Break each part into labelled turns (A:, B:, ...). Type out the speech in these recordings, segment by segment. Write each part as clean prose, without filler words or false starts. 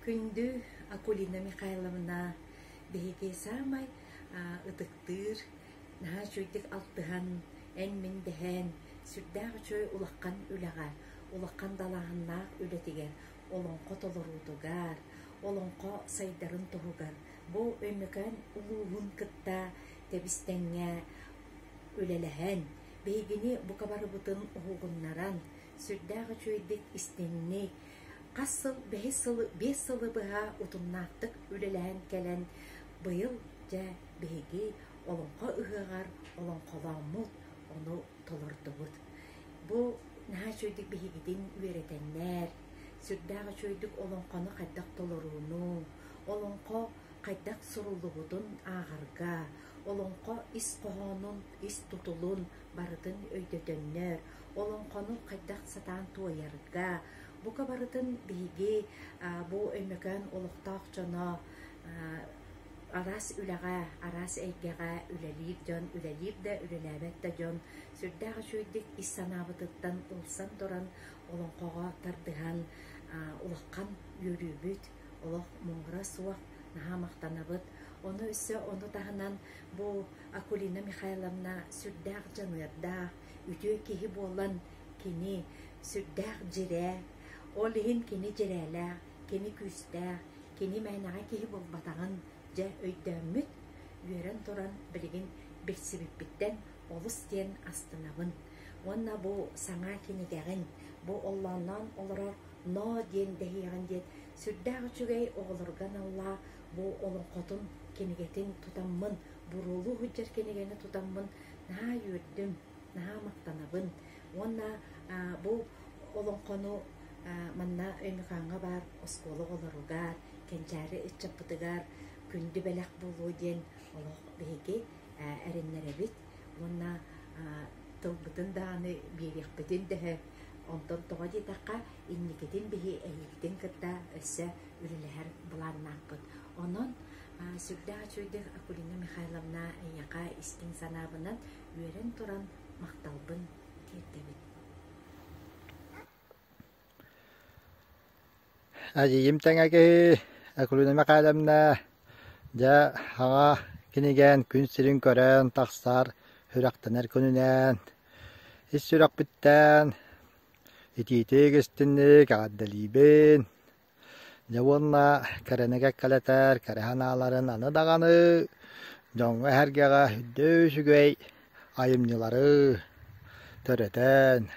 A: Күндү Акулина Михайловна, биһиги саамай ытыктыыр, наһаа үчүгэйдик алтыһан, эн-мин дэһэн, сүрдээх үчүгэй улахан үлэҕэ, улахан далааһыннаах үлэтигэр, олоҥхо толоруутугар, олоҥхо сайдарын туһугар бу Өймөкөөн улууһун кытта тэбис-тэҥҥэ үлэлэһэн, биһигини бука барыбытын уһугуннаран, сүрдээх үчүгэйдик истиҥник, хас сыл бэһис сылы 5 сылы быһа утумнаахтык үлэлэһэн кэлэн, быйыл дьэ биһиги Олоҥхо ыһыаҕар олоҥхолооммут, ону толордубут. Бу наһаа үчүгэйдик биһигитин үөрэтэннэр, сүрдээх үчүгэйдик олоҥхону хайдах толорууну, олоҥхо хайдах суруллубутун ааҕарга, олоҥхо ис хоһоонун, ис тутулун барытын өйдөтөннөр, олоҥхону хайдах сатаан туойарга, бука барытын биһиги бу Өймөкөөн олохтоох дьоно араас үлэҕэ, араас эйгэҕэ үлэлиир дьон, үлэлиир да, үлэлээбэт да дьон сүрдээх үчүгэйдик ис санаабытыттан ылсан туран олоҥхоҕо тардыһан улахан үөрүүбүт олох муҥура суох, наһаа махтанабыт. Ону өссө ону таһынан бу Акулина Михайловна сүрдээх дьаныардаах, үтүө киһи буолан кини сүрдээх дьирээ, ол иһин кини дьирээлээх, кини күүстээх, кини мээнэҕэ киһи буолбатаҕын дьэ өйдөөммүт, үөрэн туран билигин билсибиппиттэн олус диэн астынабын. Уонна бу саҥа кинигэҕин, бу оллоонноон олорор Ноо диэн дэһиэҕин диэн сүрдээх үчүгэй оҕолорго аналлаах бу олоҥхотун кинигэтин тутаммын, буруолуу сылдьар кинигэни тутаммын наһаа үөрдүм, наһаа махтанабын. Уонна бу олоҥхону манна Өймөкөөҥҥө баар оскуола оҕолоругар, кэнчээри ыччаппытыгар күндү бэлэх буолуо диэн олох биһиги эрэннэрэбит уонна тылбытын даҕаны биэриэхпитин дөһө. Онтон тоҕо диэтэххэ, инникитин биһи эһигитин кытта өссө үлэлэһэр былааннаахпыт. Онон сүрдээх үчүгэйдик Акулина Михайловна эйиэхэ истиҥ санаабынан үөрэн туран махталбын тиэрдэбин.
B: Эдьиийим тэҥэ киһи Акулина Михайловна дьэ аҕа кинигээн күн сирин көрөн тахсар сүрэхтэнэр күнүнэн ис сүрэхпиттэн итиитик истинник эҕэрдэлиибин. Дьэ уонна кэрэни кэккэлэтэр кэрэ санааларын аны даҕаны дьоҥҥо-сэргэҕэ үрдүк үчүгэй айымньылары төрөтөн,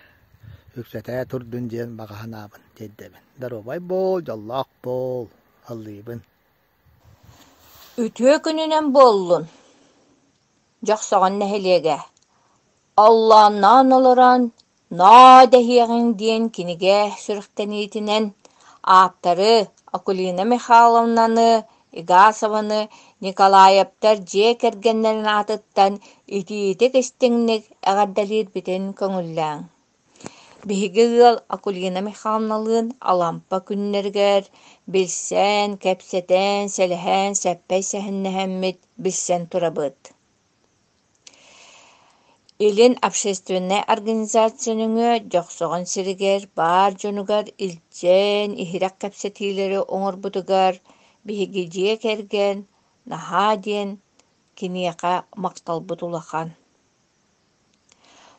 B: үксэтэ турдун диэн баҕа санаабын тиэрдэбин. Доруобай буол, дьоллоох буол, ыллыыбын.
C: Үтүө күнүнэн буоллун, Дьохсоҕон нэһилиэгэ. Оллоонноон олорон «Ноо дэһиэҕиҥ» диэн кинигэ сүрэхтэниитинэн ааптары Акулина Михайловнаны, Игасованы Николаевтар дьиэ кэргэннэрин аатыттан итиитик-истиҥник эҕэрдэлиирбитин көҥүллээҥ. Биһиги ыал Акулина Михайловналыын Алампа күннэригэр билсэн, кэпсэтэн, сэлэһэн, сэппэй сэһэннэһэммит билсэн турабыт. Илин общественнай организация нөҥүө Дьохсоҕон сиригэр баар дьонугар илдьэн иһирэх кэпсэтиилэри оҥорбутугар биһиги дьиэ кэргэн наһаа диэн киниэхэ махталбыт улахан.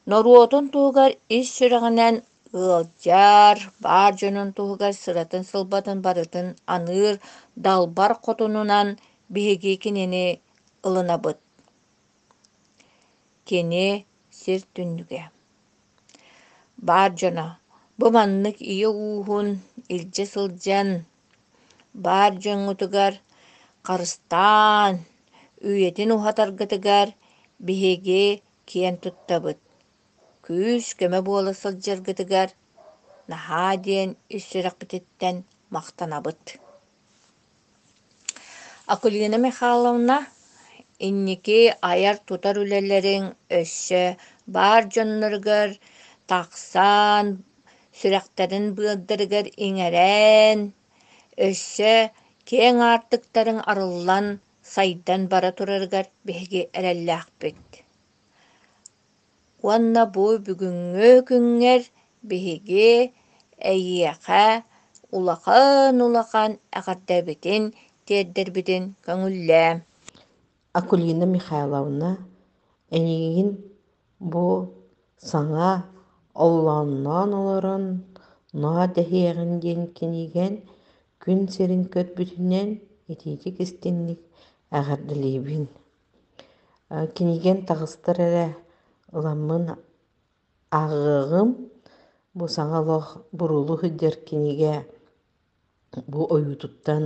C: Норуотун туһугар ис сүрэҕинэн ыалдьар, баар дьонун туһугар сыратын-сылбатын барытын аныыр далбар хотунунан биһиги кинини ылынабыт. Кини сир түннүгэ. Баар дьоно бу маннык ийэ ууһун илдьэ сылдьан, баар дьоҥҥутугар харыстаан, үйэтин уһатаргытыгар биһиги киэн туттабыт. Күүс-көмө буола сылдьаргытыгар наһаа диэн ис сүрэхпититтэн махтанабыт. Акулина Михайловна, инники айар-тутар үлэлэриҥ өссө баар дьонноругар тахсан, сүрэхтэрин быардарыгар иҥэрэн, өссө киэҥ аартыктарыҥ арыллан, сайдан бара турарыгар биһиги эрэллээхпит. Уонна бу бүгүҥҥү күҥҥэр биһиги эйиэхэ Улахан-улахан эҕэрдэбитин тиэрдэрбитин көҥүллээ.
D: Акулина Михайловна, эйигин бу саҥа оллоонноон олорон ноо дэһиэҕин диэн кинигэн күн сирин көрбүтүнэн итиитик истиҥник эҕэрдэлиибин. Кинигэн таҕыстар эрэ ыламмын ааҕыаҕым. Бу саҥа олох буруулуу сылдьар кинигэ бу ойуутуттан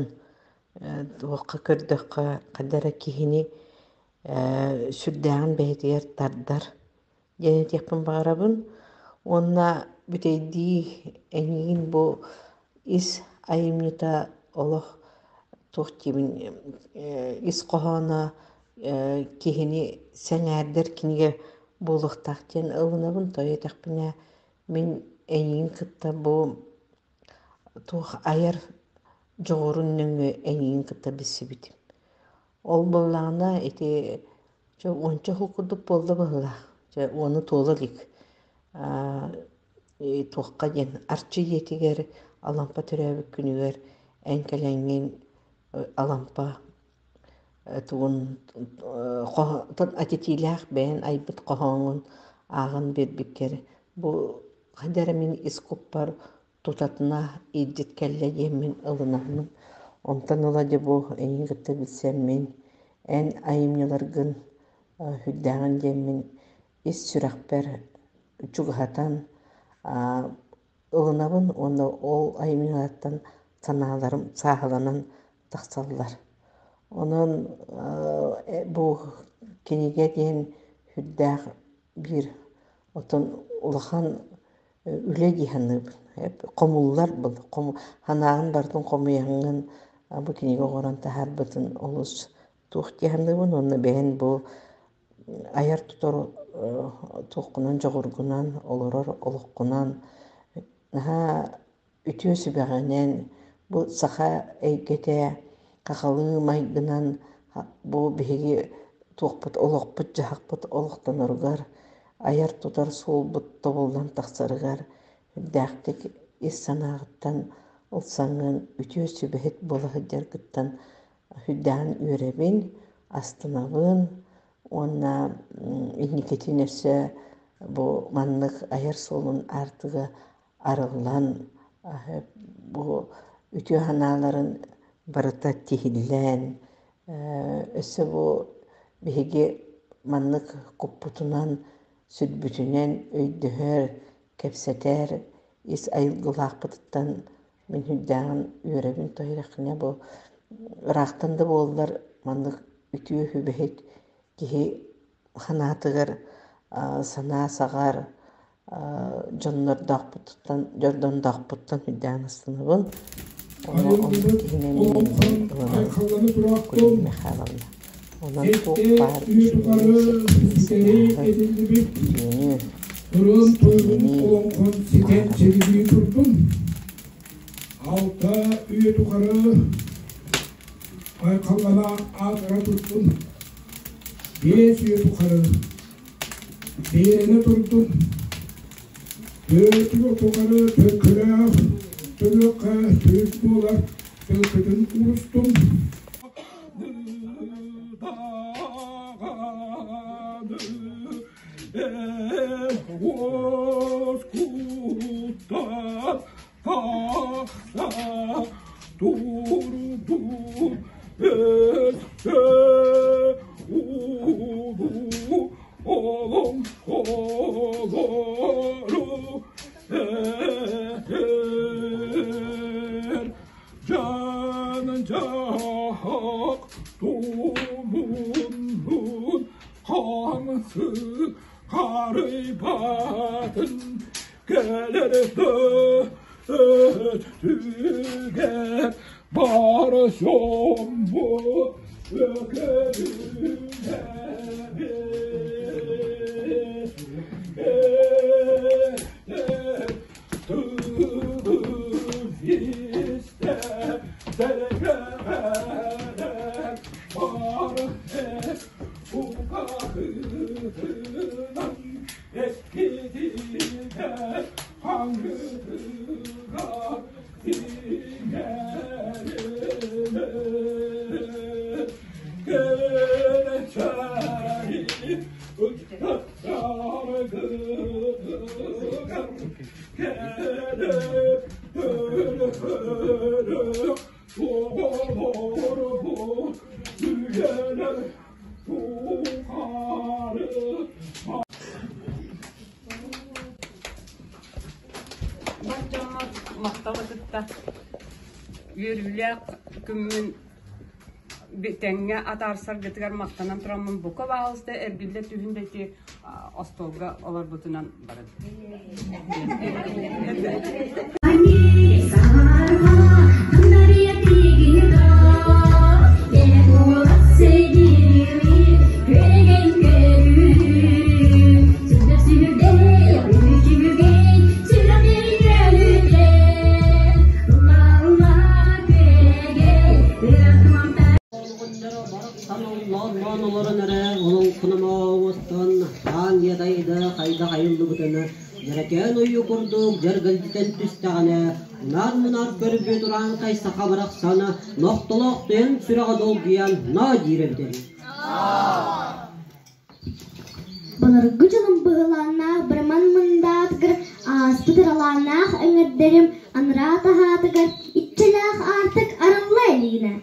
D: туохха көрдөххө хайда эрэ киһини сүрдээҕин бэйэтигэр тардар диэн этиэхпин баҕарабын. Уонна бүтэйдии эйигин бу ис айымньыта олох туох диибин ис хоһооно киһини сэҥээрдэр кинигэ буолуохтаах диэн ылынабын. Тоҕо диэтэхпинэ мин эйигин кытта бу туох айар дьоҕурун нөҥүө эйигин кытта билсибитим. Ол буоллаҕына ити чэ уонча сыл курдук буолла быһыылаах. Чэ уону туола илик. Туохха диэн Арчы дьиэтигэр Алампа төрөөбүт күнүгэр эн кэлэҥҥин Алампа тугун этитиилээх бэйэн айбыт хоһооҥҥун ааҕан биэрбиккэр бу хайда эрэ мин ис куппар тутатына илдьит кэллэ диэммин ылынаммын, онтон ыла дьэ бу эйигин кытта билсэммин, эн айымньыларгын сүрдээҕин диэммин ис сүрэхпэр чугаһатан ылынабын уонна ол айымньылартан санааларым сааһыланан тахсаллар. Онон бу кинигэ диэн сүрдээх биир оттон улахан үлэ дии саныыбын. Хомуллар был санааҕын барытын хомуйаҥҥын бу кинигэ оҥорон таһаарбытын олус туох дии саныыбын уонна бэйэн бу айар-тутар туоххунан дьоҕургунан олорор олоххунан наһаа үтүө сүбэҕинэн бу саха эйгэтэ хахалыы майгынан бу биһиги туохпут олохпут-дьаһахпыт олохтоноругар айар-тутар суолбут тобуллан тахсарыгар үрдээхтик ис санааҕыттан ылсаҥҥын үтүө сүбэһит буола сылдьаргыттан сүрдээҕин үөрэбин, астынабын уонна инникитин өссө бу маннык айар суолун аартыга арыллан бу үтүө санааларын барыта тиһиллэн өссө бу биһиги маннык куппутунан, сүрбүтүнэн өйдөһөр, кэпсэтэр ис айылгылаахпытыттан мин сүрдээҕин үөрэбин тоһуйдаххына бу ыраахтан да буоллар маннык үтүө сүбэһит киһи санаатыгар санаа саҕар дьоннордоохпутуттан дьордондоохпуттан үрдээн астынабын. Ону оннук
E: Айылгыбыт
D: киһинэн мин
E: олоҥхон
D: ылынан
E: айхаллана
D: Кулин
E: тураахтын,
D: Михайловна. Онон туох
E: Сэттэ
D: баар
E: үйэ
D: үчүгэйи
E: тухары
D: сырдыгы
E: ситэри
D: сылааһы,
E: этиллибит
D: үтүөнү,
E: ырыан-тойугун
D: ситиһиини
E: олоҥхон ситэн
D: баҕарабын.
E: силигилии турдун. 6 үйэ тухары айхаллана аатыра турдун. 5 үйэ тухары биэрэнэ турдун. 4 үйэ тухары төлкөлөөх төлүөххэ төрүт буолар төлкөтүн уурустун. Жанын туомунун хаҥсы харыйбатын кэлэр өттүгэр бар дьоммут оҕолорбут үйэлэр тухары.
F: Бар дьоммор махталы кытта үөрүүлээх күммүн тэҥҥэ атаарсаргытыгар махтанан тураммын бука баһаалыста эргиллэ түһүн да ити остуолга олорбутунан барын.
G: Оллоон олорон эрэ олоҥхономоостон аан ядайда хайдах айыллыбытын дьэрэкээн ойуу курдук дьэргэлдьитэн түстэҕинэ, унаар-мунаар көрбүт урааҥхай саха барахсан нохтолоох тойон сүрэҕэ долгуйан ноо диир эбит үһү.
H: Былыргы дьонум быһылааннаах бырман мындаатыгар ааспыт ыралааннаах эҥэрдэрим анараа таһаатыгар иччилээх аартык арылла илигинэ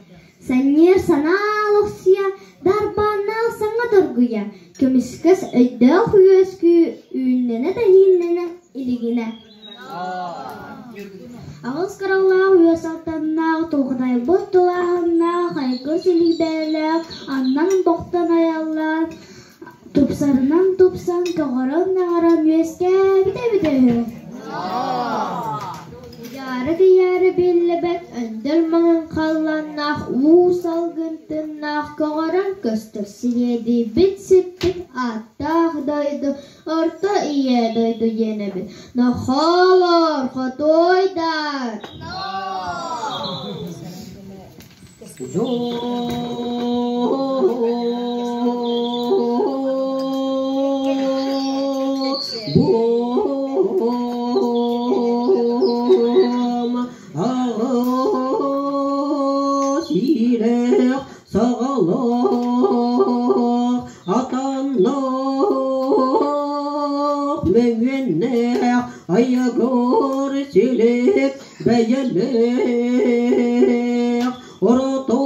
H: Санньыар санаа олохсуйа, дарбааннаах саҥа доргуйа, көмүскэс өйдөөх үөскүү үүннэнэ-тэһииннэнэ илигинэ. Аҕыс кыралаах үөс алтаннаах, тулхадайбыт тулааһыннаах, айгыр силик бэйэлээх, аннан-бохтон айаллаан, тупсарынан тупсан, көҕөрөн-наҕаран үөскээбит эбитэ үһү. Уйаара-кыйаара биллибэт өндөл маҥан халлааннаах, уу салгын тыыннаах көҕөрөн көстөр сириэдийбит сиппит ааттаах дойду Орто Ийэ дойду диэн эбит. Нохоолор, хотуойдар!
G: Буом аҕыс иилээх саҕалаах атаннаах мөҥүөннээх айагор силик бэйэлээх орото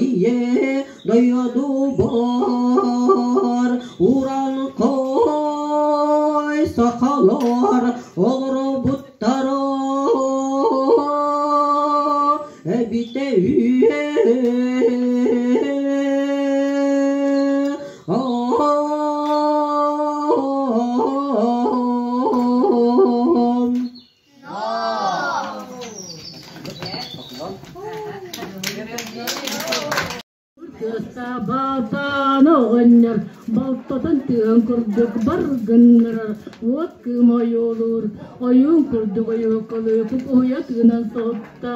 G: ийэ дойду бар уран кой сахалар олорбуттара эбитэ үһү.
I: Кырсабатаан оҕонньор балтатын тыаһын курдук бар гыннарар, уот кыыма ойуолуур, ойуун курдук ойуоккалыы уһуйа тыынан соһутта.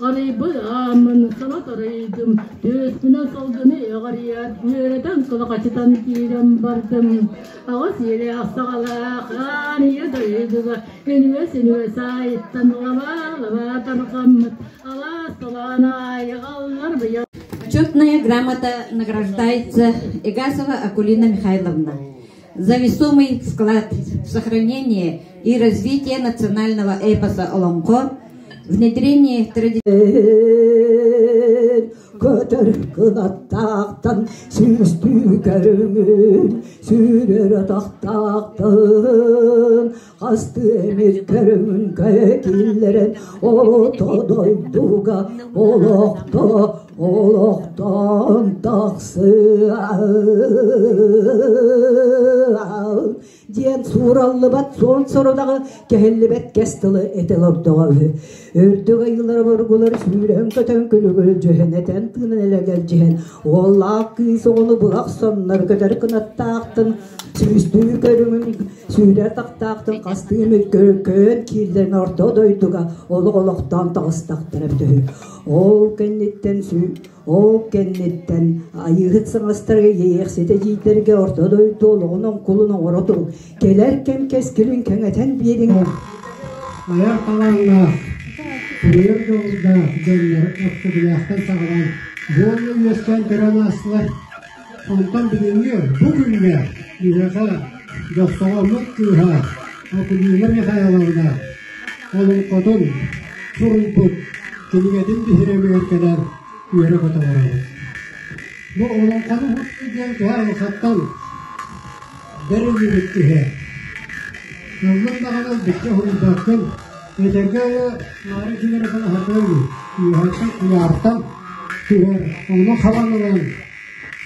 I: Арыйбыт ааммын саҥа тарыйдым, түөспүнэн салгыны эҕэрийээт, үөрэтэн кылахачытан киирэн бардым. Аҕыс иэлээх саҕалаах аан ийэ дойдуга үнүө-синүө саайыттан лабаа-лабаа тарҕаммыт алаас толоон аайы аллар быйыл.
J: Почетная грамота награждается Эгасова Акулина Михайловна за весомый вклад в сохранение и развитие национального эпоса Олонхо, внедрение
G: Көтөр кынаттаахтан сүүстүү көрүҥүн сүүрэр атахтаахтан хастыы эмит көрүҥүн киллэрэн ото дойдуга олохто олохтон тахсыа диэн суураллыбат суон сорудаҕы кэһиллибэт кэс тылы этэ олордоҕо үһү. Үрдүк айыылара бургулар сүүрэн-көтөн күлүгүл дьүһэн этэн тыынан элэгэлдьиһэн уоллаах кыыс оҕону булах соннор көтөр кынаттаахтын сүүстүү көрүҥүн сүүрэр тахтаахтын хастыы мүлкөөн кииллэрин орто дойдуга олох олохтоон таҕыстахтара үһү. Ол кэнниттэн Ол кэнниттэн Айыыһыт саҥастарга иэйэхсит эдьиийдэргэ орто дойду олоҕун оҥкулун оҥоро туруҥ, кэлэр кэм кэскилин кэҥэтэн биэриҥ.
E: Айар талааннаах, суруйар дьоҕурдаах дьоннор Өксөкүлээхтэн саҕалаан буолла үөскээн көрөн аастылар. Онтон бүгүҥҥү бу күҥҥэ биһиэхэ Дьохсоҕоммут кыыһа Акулина Михайловна олоҥхотун суруйбут кинигэтин биһирэмигэр кэлэн үөрэ-көтө олоробут. Бу олоҥхону уһуктуу диэн киһи айылҕаттан бэриллибит киһи. Ыллын даҕаны ылбычча уһуйбаккын, этэргэ наара киниэрэтин аһатыа үһү, үөһэттэн куйаартан түһэр, ону хабан ылан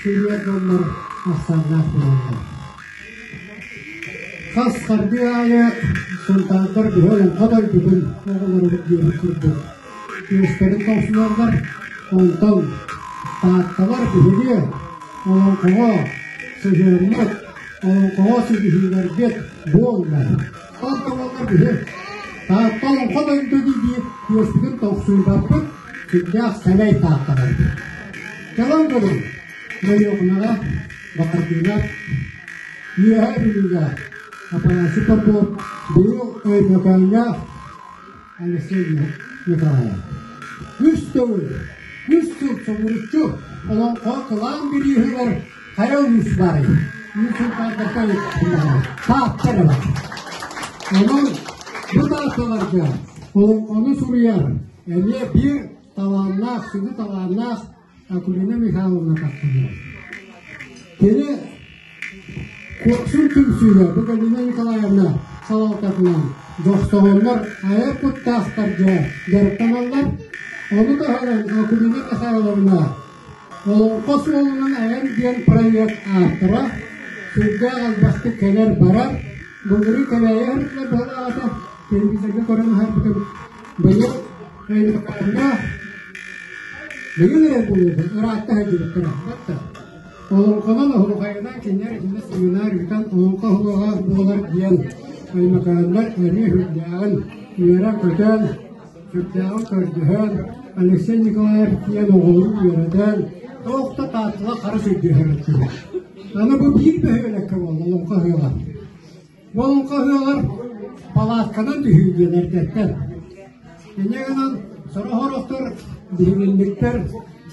E: суруйар дьоннор ахсааннаах буолаллар. Хас хардыы аайы сунтаардар биһи олоҥхо дойдутун оҕолоробут диэбит курдук күөстэрин тоҥсуйаллар, онтон таатталар биһиги олоҥхоҕо сыһыаммыт, олоҥхоҕо ситиһиилэрбит буолла. Хас да буоллар биһи Таатта олоҥхо дойду дии күөспүтүн тоҥсуйбаппыт, сүрдээх сэмэй таатталарбыт. Кэлэн көрүҥ, Мойуокунаҕа Баҕардыылар Үөһээ Бүлүүгэ Афанасий Попов, быйыл Өймөкөөҥҥө Алексей Николаев. Үс төгүл, үс сыл субуруччу олоҥхо кылаан бирииһигэр хайа улуус баарый? Үс сылтаардартан Таатта эрэ бар. Онон бу таатталарга олоҥхону суруйар эмиэ биир талааннаах, сүдү талааннаах Акулина Михайловна тахсанар. Кини Куоксун түмсүүгэ бу Галина Николаевна салалтатынан дьохсоҕоннор айар куттаахтар дьэ дьарыктаналлар. Ону таһынан Акулина Михайловна Олоҥхо суолунан айан диэн проект ааптара, сүрдээх элбэхтик кэлэр-барар, былырыын Кэбээйи өрүтүгэр быһалаата, телевизорга көрөн аһарбытым. Быйыл Өймөкөөҥҥө быйыл эрэ буолуоҕун ыраатта сылдьыбыттара. Батта. Олоҥхонон оһуохайынан кинилэр итиннэ семинар ыытан олоҥхо оһуоҕа буолар диэн Өймөкөөннөр эмиэ сүрдээҕин үөрэн-көтөн, сүрдээҕин көрдөһөн, Алексей Николаев диэн оҕолору үөрэтэн, туох да тааттала хара сүрдүһэр этилэр. Аны бу биир бөһүөлэккэ буолла олоҥхо ыһыаҕа. Бу олоҥхо ыһыаҕар палатканан түһүү диэн эрдэттэн. Инньэ гынан сорох-сорохтор биһигинниктэр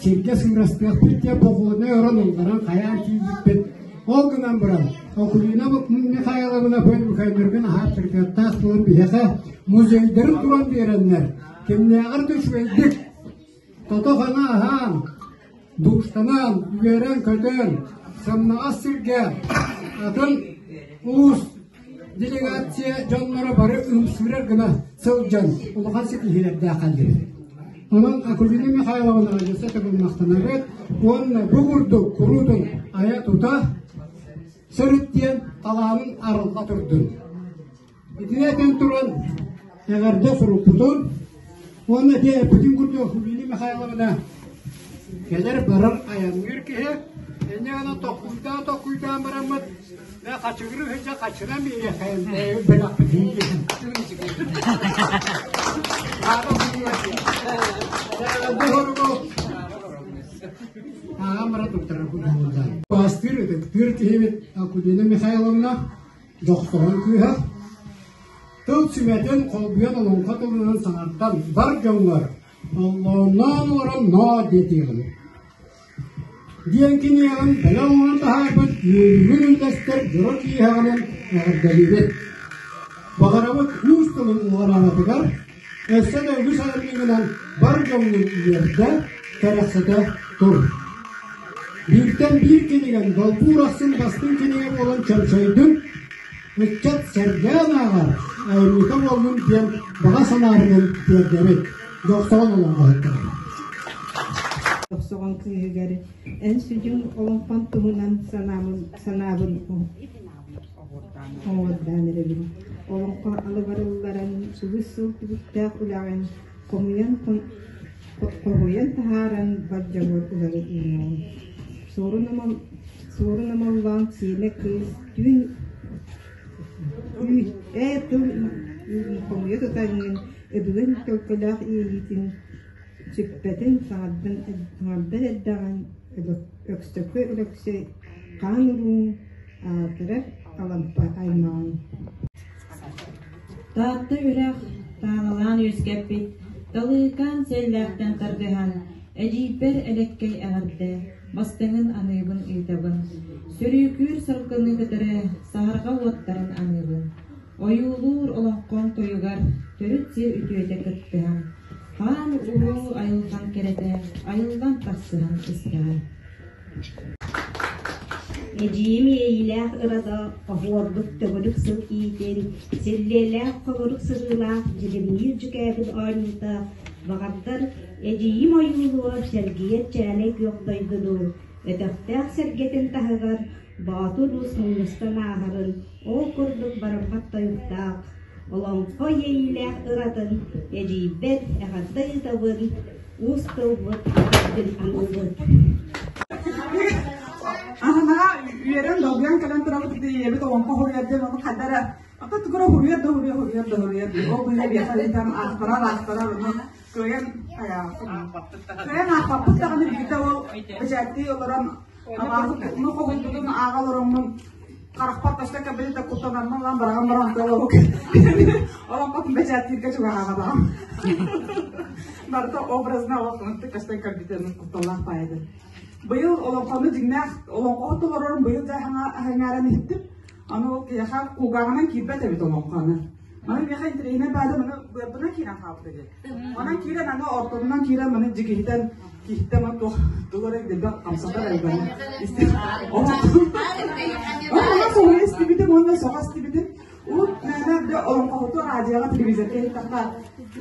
E: сиргэ сыырастыахпыт диэн похуонай орон ылларан хайаан тиийбиппит. Ол гынан баран Акулина Михайловна Павел Михайловна аһаат сырдыаттаах буолан биһиэхэ музейдарын туран биэрэннэр кимнээҕэр да үчүгэйдик тото-хана аһаан Душтанан, үөрэн-көтөн, сымнаҕас сиргэ атын улуус делегация дьонноро бары ымсыырар гына сылдьан улахан ситиһиилэрдээх хааллыбыт. Онон Акулина Михайловна өссө төгүл махтанабыт уонна бу курдук куруутун айа-тута сырыт диэн талаанын арылла турдун. Итини этэн туран эҕэрдэ сурукпутун уонна ити эппитин курдук Акулина Михайловна кэлэр-барар айанныыр киһи инньэ гынан токкуйдаан-токкуйдаан бараммыт мэ хачыгырыы сылдьа хачынан биэриэххэйин бэлэхпитин диэн. Ааҕан бара туттарар Бастыыр ытыктыыр киһибит Акулина Михайловна Дьохсоҕон кыыһа тыл сүмэтин холбуйан олоҥхо тылынан саҥардан бар дьоҥҥор оллоонноон олорон ноо диэтиэҕин диэн киниэҕин бэлэх оҥорон таһаарбыт үөрүүгүн үллэстэр дьоро киэһэҕинэн эҕэрдэлиибит. Баҕарабыт уус тылын уҕараабатыгар өссө да үгүс айымньыгынан бар дьоҥҥун үөрдэ, кэрэхсэтэ тур. Бииртэн биир кинигэн долбуур ахсын бастыҥ кинигэ буолан чөмчөйдүн, ыччат сэргээн ааҕар айымньыта буоллун диэн баҕа санаабытын тиэрдэбит. Дьохсоҕон олоҥхоһуттара.
K: Дьохсоҕон кыыһыгар эн сүдүҥ олоҥхон туһунан санаабын, санаабын оҥордаан эрэбин. Олоҥхо алыбарылларын субус сыл түбүктээх үлэҕин хомуйан хоһуйан таһааран бар дьоҥҥор улары уунуоҥ. Суорун Суорун Омоллоон сиэнэ кыыс түүн ээ тыл хомуйа тутаҥҥын өбүгэн төлкөлөөх иэйиитин сүппэтин саҥардан эрдэҕин Өксөкү Өлөксөй хаан урууҥ аатырар Алампа аймаҕыҥ
J: Таатта үрэх таалалаан үөскэппит, талыыкаан сиэллээхтэн тардыһан, эдьиийбэр элэккэй эҕэрдэ, бастыҥын аныыбын ыытабын. Сөрүүкүүр саргыны кытары саһарҕа уоттарын аныыбын. Ойуулуур олоҥхоҥ тойугар төрүт сир үтүөтэ кыттыһан. айыллан тахсыһан истэҕэ.
L: Эдьиийим иэйиилээх ырата оһуорбут төгүрүк сыл иитин, силлиэлээх холорук сырыылаах дьилимниир дьүкээбил оонньуута, баҕардар эдьиийим ойуулуо сэргийэр чээлэй күөх дойдуну, өтөхтөөх сэргэтин таһыгар Боотур уус мунньустан ааһарын, ол курдук бараммат тойуктаах, олоҥхо иэйиилээх ыратын эдьиийбэр эҕэрдэ ыытабын, уус тылбыт үрдүн аныыбыт.
M: Аһанаҕа үөрэн долгуйан кэлэн турабыт ийэбит олоҥхо хоруйар диэн ону хайда эрэ ата тугура хоруйар да хоруйар хоруйар да хоруйар дии ол быһа биэхэ ыытан аахтарар аахтарар ону кыайан кыайан аахпаппыт даҕаны биирдэ ол бэчээттии олорон абааһы хоһуйбутун ааҕа олороммун харахпар көстө кэлбити да куттанармын ылан бараҕан баран олоҥхотун бэчээттииргэ чугаһаабатаҕым барыта образно олохтонуттук көстөн кэлбитин кутталлаах баайдын быйыл олоҥхону дьиҥнээх олоҥхоһут толорорун быйыл дьэ аһаҥааран иһиттим аны ол киһиэхэ кулгааҕынан киирбэт эбит олоҥхону маны миэхэ интэриэһинэй баада маны быарбынан киирэн хаалбыта диэн Онон киирэн аны ортотунан киирэн маны дьикиһитэн киһиттэн маны туох тугу эрэ билбэт хамсатар элбэҕи Онно соһуйа истибитим уонна соҕо истибитим. Урут мээнэ бile олоҥхоһуту радиоҕа телевизорга иһиттэххэ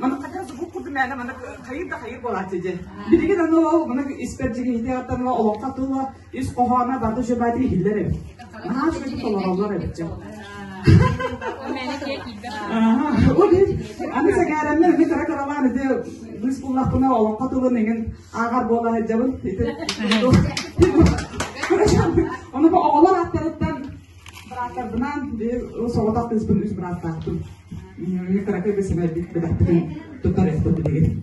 M: маны хатан звук курдук мээнэ маны хайыр да хайыр буолааччы дьэ. Билигин аны ол маны испэр дьигиһитиэҕиттэн олоххо тыла ис хоһооно барыта үчүгэй иһиллэр эбит. Наһаа үчүгэйдик толороллор эбит дьэ. Аны сэҥээрэммэр ини кыра кыралаан ити быыс буллахпына олоҥхо тылын иҥин ааҕар буола сылдьабын. Ону бу оҕолор ааттарыттан бырааттарбынаан биир соҕотох кыыспын үс бырааттаахпын. Кыракый бисимэрбит бэлэхпитин туттар эспит билигин.